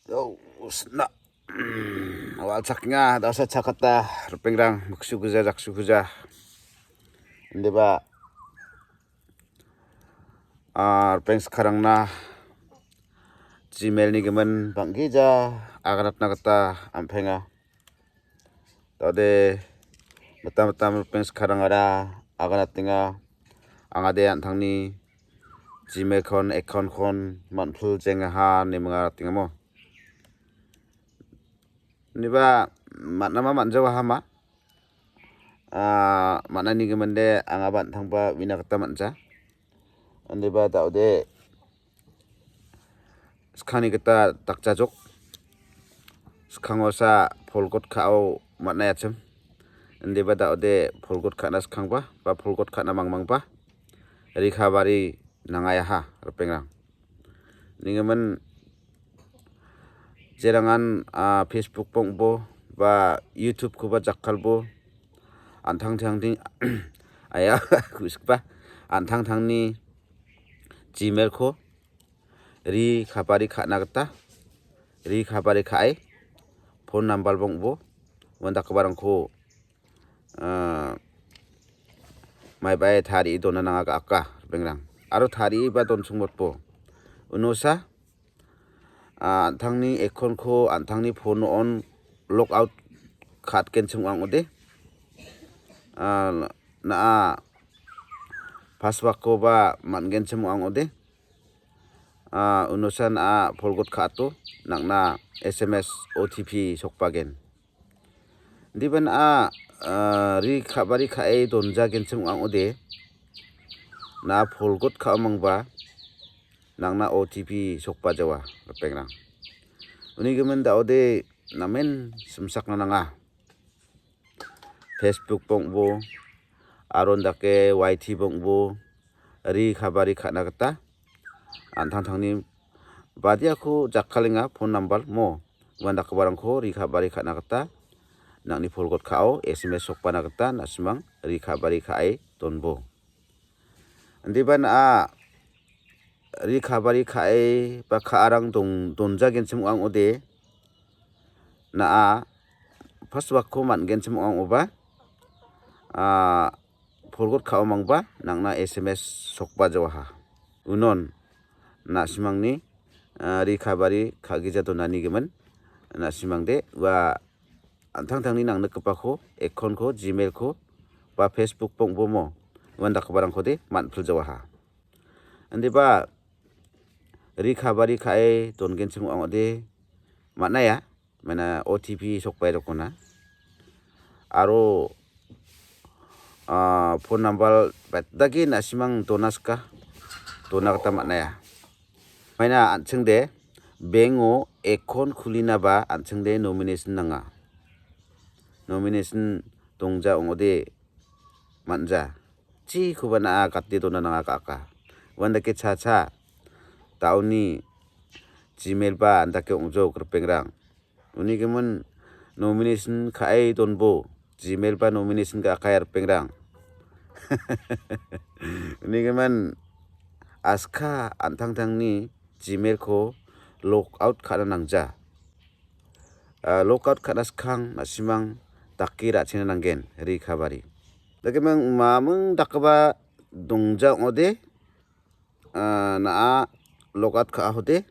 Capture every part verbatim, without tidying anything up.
Dao sna. Wal·chakenga, dasa chakata, ripengrang, miksu gija, jaksu gija. Indiba, ah, ripeng skarangna, Gmail-ni gimin bang·gija aganatna gita am·penga. Dao·de, mitam mitam ripeng skarangara aganatenga. Angade an·tangni Gmail-kon, account-kon man·pil jengaha ine minga ratenga mo. Indiba man·ama man·jawaha ma. Ah, man·ani giminde angaba an·tangba uina gita man·ja. Indiba dao·de skangni gita dakjajok. Skangosa polgot ka·o man·aiachim. Indiba dao·de polgot ka·na skangba, ba polgot ka·na mangmangba. Recovery nangayaha, ripengrang. Ningimin jerangan, ah, Facebook bongbo, ba YouTube-koba jakkalbo, an·tangtangni, aya, kusikba, an·tangtangni Gmail-ko recovery ka·na gita, recovery ka·e, phone number bongbo, uandakgiparangko, ah, maibae tarie dona nanga ga·aka, ripengrang. Aro tarieba donsongmotbo. Unosa, ah, an·tangni account-ko an·tangni phone-o on logout ka·atgenchim ong·ode. Ah, na·a password-koba man·genchim ong·ode. Ah, unosa na·a polgot ka·ato, nang·na S M S O T P sokbagen. Indiba na·a, ah, recovery ka·e donjagenchim ong·ode. Na·a polgot ka·omangba, nang·na O T P sokbajawa, ripengrang. Uni gimin dao·de namen simsakna nanga. Facebook bongbo, aro indake Y T bongbo, recovery ka·na gita, an·tangtangni badiako jakkalenga phone number mo, uandakgiparangko recovery ka·na gita, nang·ni polgot ka·o S M S sokbana gita na·simang recovery ka·e donbo. Indiba na·a recovery ka·e ba ka·arang dong-, donjagenchim ong·ode, na·a password-ko man·genchim ong·oba, ah, polgot ka·omangba nang·na S M S sokbajawaha. Unon na·simangni, ah, recovery ka·gija donani gimin na·simangde ua an·tangtangni nangnikgipako, account-ko, Gmail-ko, ba Facebook bongbomo, uandakgiparangkode man·piljawaha. Indiba recovery ka·e dongenchim ong·ode man·aia, maina O T P sokbae rokona. Aro, ah, phone number betdagi na·simang donaska, dona gita man·aia. Maina an·chingde bank-o account kulinaba an·chingde nomination nanga. Nomination dongja ong·ode man·ja. Chikoba na·a gate dona nanga ka·aka. Uandake cha cha. Daoni Gmail ba andake ong·jok ripengrang. Uni gimin nomination ka·e donbo. Gmail ba nomination ka·akai ripengrang. Uni gimin aska an·tangtangni Gmail-ko logout ka·na nangja. Ah, logout ka·na skang na·simang dake ra·chengna nanggen, recovery. Dake ming maming dakgipa dongja ong·ode, ah, na·a logout ka·ahode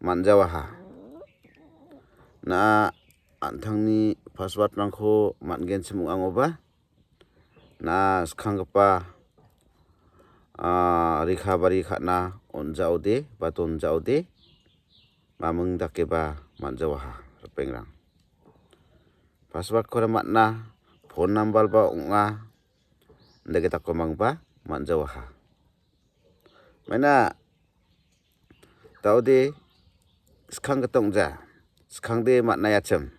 man·jawaha. Na·a an·tangni password-rangko man·genchim ong·angoba, na·a skanggipa, ah, recovery ka·na on·jaode ba donjaode, maming dakeba man·jawaha, ripengrang. Password-kora man·a, phone number ba ong·a, indake dakemangba man·jawaha. Maina, daode skang gita ong·ja, skangde man·aiachim.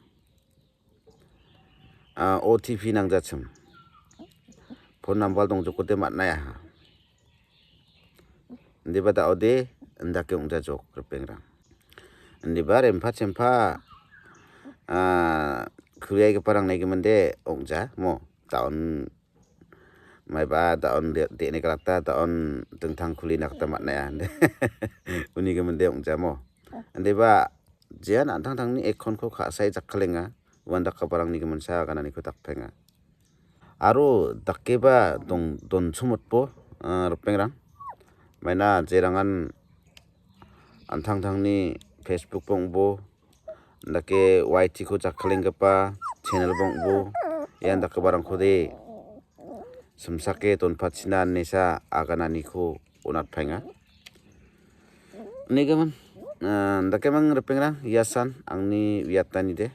Ah, O T P nangjachim. Phone number dongjokode man·aiaha. Indiba daode indake ong·jajok, ripengrang. Indiba rempa chempa, ah, kuriaigiparang naigimin de ong·ja, mo. Daon maiba daon de-, de·ni galata daon dingtang kulina gita man·aia. Uni gimin de ong·jamo. Indiba Jean an·tangtangni account-ko ka·sae jakkalenga, uandakgiparangni giminsa agananiko dakpaenga. Aro dakeba dong-, donchomotbo, eh, ripengrang. Maina jerangan an·tangtangni Facebook-ba ong·bo, dake Y T-ko jakkalenggipa channel-ba ong·bo, iandakgiparangkode simsake donpachina inesa agananiko on·atpaenga. Nigimin, eh, dakemang ripengrang, iasan angni uiatanide.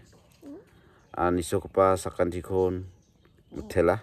Ah, nisogipa sakantikon mitela.